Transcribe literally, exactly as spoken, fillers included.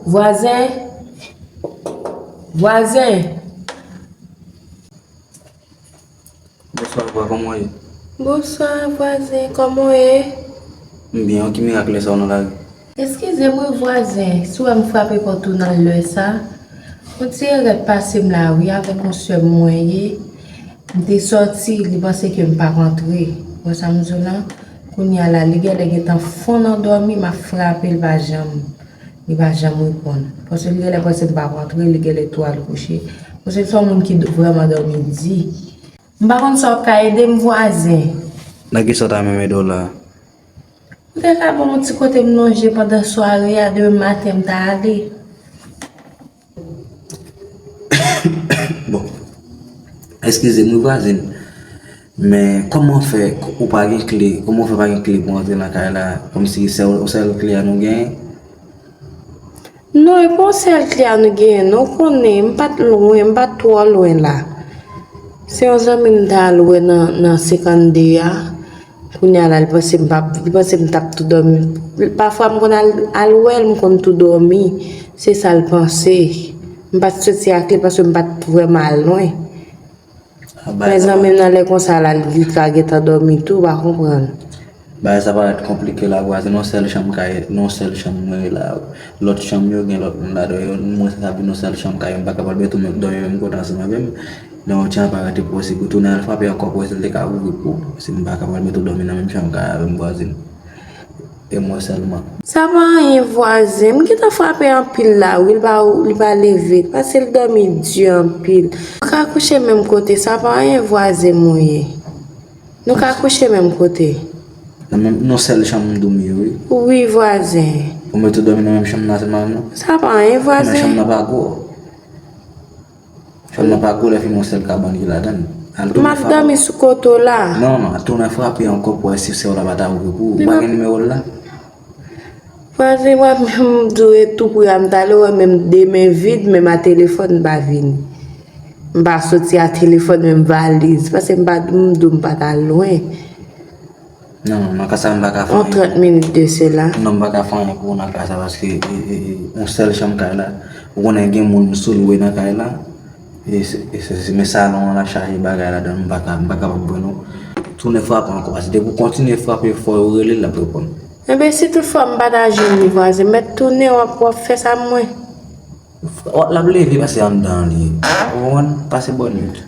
Vwazen, vwazen. Bonswa, vwa, kòman w ye? Bonswa, vwazen, kòman w ye? M byen, ki mirak lè sa w nan lari? Eskize m wi, vwazen, si w wè m frape pòt ou nan lè sa. Yon ti erè t pase m la wi, avèk yon sè mwen ye. M te sòti, li panse ke m p ap antre. Wè sa m di w lan? Kounye a la, li genlè gentan fon nan dòmi, m ap frape l, pa janm, li pa janm reponn. Paske li genlè panse m p ap antre, li genlè tou al kouche. Paske l se yon moun ki d-, vrèman dòmi di. M pa konn sa w ap ka ede m, vwazen. Nan kisa w ta renmen m ede w la? Ou te ka ban m yon ti kote m lonje pandan sware a, demen maten m ta ale. Bon, eskize m wi vwazen, men kòman fè ou pa gen kle, kòman w fè pa gen kle pou antre nan kay la, kòmsi se yon sèl kle a nou genyen? Non, e pa yon sèl kle a nou genyen non, ou konnen, m pa t lwen, m pa t twò lwen la. Se yon zanmi m ta al wè nan, nan senkannde a. Kounye a la, li panse m p ap, li panse m t ap tou dòmi. Pafwa, m konn al, al wè l, m konn tou dòmi. Se sa l panse. M pa t soti ak li paske m pa t vrèman al lwen. Men zanmi m nan lè konsa la, li ka gentan dòmi tou, ou pa konprann. Bagay sa parèt konplike la, vwazen, nan sèl chanm kay, nan sèl chanm mwen ye la. Lòt chanm yo gen lòt moun ladan yo, mwen sa vin nan sèl chanm kay, m pa kapab mete w dòmi menm kote ansanm avè m. Nan yon ti aparèt posib, ou tounen al frape ankò pou wè si l te ka ouvri pou ou. Si m pa kapab mete w dòmi nan menm chanm kay avè m, vwazen. E mwen sèlman. Sa pa anyen, vwazen. M gentan frape anpil la wi, li pa, li pa leve. Paske l dòmi di anpil. Nou ka kouche menm kote, sa pa anyen, vwazen mwen ye. Nou ka kouche menm kote. Nan menm, nan sèl chanm m dòmi wi. Wi, vwazen. Ou mete w dòmi nan menm chanm nan sèlman non? Sa pa anyen, vwazen. Men chanm nan pa gwo. Chanm nan pa gwo, lè fini yon sèl kabann ki ladan l. M ap dòmi sou kote w la. Non, non, al tounen frape ankò pou wè si sè w la pa ta ouvri pou ou. Ou pa gen nimewo l la? Vwazen, m ap menm di w e tou pri a m t ale wè, menm de men vid, menm a telefòn m pa vini. M pa soti a telefòn, menm valiz, paske m pa, m di w m pa t al lwen. Non, non, nan ka sa, m pa ka fè anyen. Yon trant minit de sela. Non, m pa ka fè anyen pou ou nan ka sa, paske, e, e, e, yon sèl chanm kay la. Ou konnen gen moun sou lwe nan kay la. E se, e se, se, men salon an la chaje bagay ladan, m pa ka, m pa kapab pran non. Tounen frape ankò, paske depi w kontinye frape fò, ou rele l, l ap reponn. Enben, si tout fwa m pa ta jwenn li, vwazen, mèt tounen, w ap, w ap fè sa mwen. L ap leve, paske anndan an li ye. Ou konprann? Pase bòn nwit.